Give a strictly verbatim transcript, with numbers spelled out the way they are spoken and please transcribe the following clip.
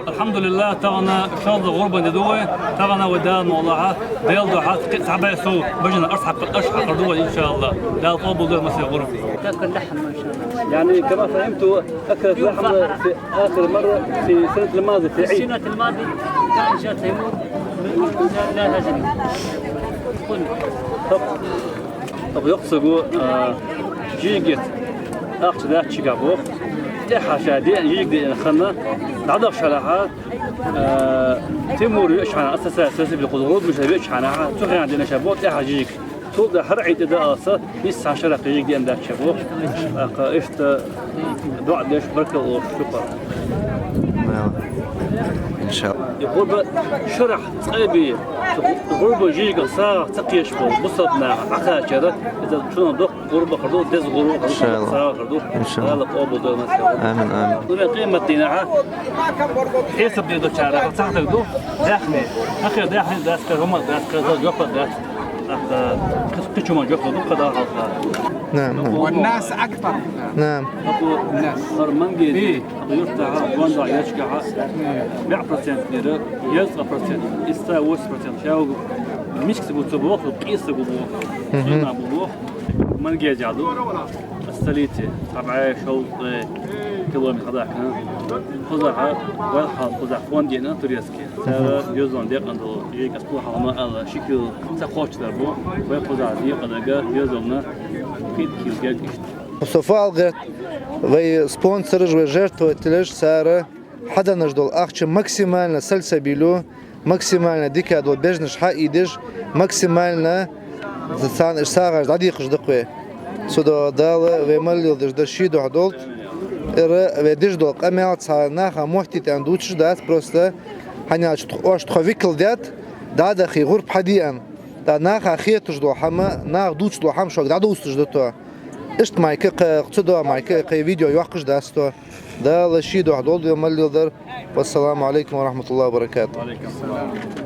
الحمد لله، тахан шоллагӀа гӀурбан ди да вай, тахан вай Дала мукъ лахь, Даьла духьа, кхы цхьа бӀаь сов бежана арц хьакхар, арц хьакхар да вай, иншааллахӀ. Дала къоабал дойла массане гӀурба. تاكل لحم إن شاء الله. يعني كما فهمت، أكلت لحم في آخر مرة في سنة الماضي في العيد. السنة الماضية كان جات تيمور من لا هجري. قل. Тхо йоах цо, а, жижиг ета ахча даьчча боху. ТӀехьа ша деана жижиг деана ханна, дӀадахча хьалха, а, Тимур веача хьана, аса ца сесибли кхуза гӀурба миша веача хьана, цу хенахь деана ша боху тӀехьа жижиг. Цул тӀаьхьа хӀара Ӏийта дан аса, нийсса шарахь жижиг деана даьчча боху. ТӀаккха иштта доӀа деш, баркалла олуш ду-кх. Мала. ИншаАллахӀ. И гӀурба шарахь цкъа а бий, гӀурба жижигах сагӀах ца кхеташ болу бусалба наха Ӏа кхачара, иза шуна доккха гӀурба хир ду, деза гӀурба хир ду, ИншаАллахӀ. СагӀа хир ду. ИншаАллахӀ. Дала къобал дойла массане. Амин, амин. Нуьра къематдийнахьа хьесап дийр долчарах цхьа стаг ду, даьхни. Ахир даьхни дац, кхин хӀума дац, кхин жоп дац. ТӀаккха кхин, кхин чу ма жоп ду, кхин дӀа хьалха. نعم، نعم. والناس أكثر. نعم. Аку, الناس. ХӀара Мангейзи, аку юртахьа, гондахьа, ечкахьа, бӀе процент дира, езткъа процент, исса восемь процент. Ша вуг миска ца бу ца боху, къийса бу боху. Мгм. Сина бу боху. Мангейзи ду. Столица, цхьа бӀе шовзткъе километр хьадахкана. Кхузахьа, вай хьал кхузахь фонд дина турецкий. Цара доьзална декъана долу, жижиг аса хьалха ма аьлла, ши кило ца кхоччуш дар бу, вай кхузахь декъа дага доьзална кхин кило герга иштта. Мустафа Алгерт, вай спонсораш, вай жертвователаш, цара хьаденаш долу ахча максимально сальсабилю, максимально дика долу бежанаш хьаийдеш, максимально царна уьш сагӀаш дӀадийкхаш ду-кх вай. Цу дуьхьа Дала вай мел леладеш дар шен дуьхьа долчу. Эра вай деш долу къамел цхьа наха моттийтина дуьйцуш дац, просто хьанал чу тхо, ош тхо викал даьтта, дӀа а дахий гӀурба хьадеана. ТӀаккха наха хеташ долу хӀума, наха дуьйцуш долу хӀума шуьга дӀадовзуьйтуш ду тхо. Иштта майка кхе, цу дуьхьа майка кхе видео йоккхуш дац тхо. Дала шен дуьхьа долу вай мел леладар. Вассаламу Ӏалайкум ва рахьматуллахӀи ва баракатухӀ.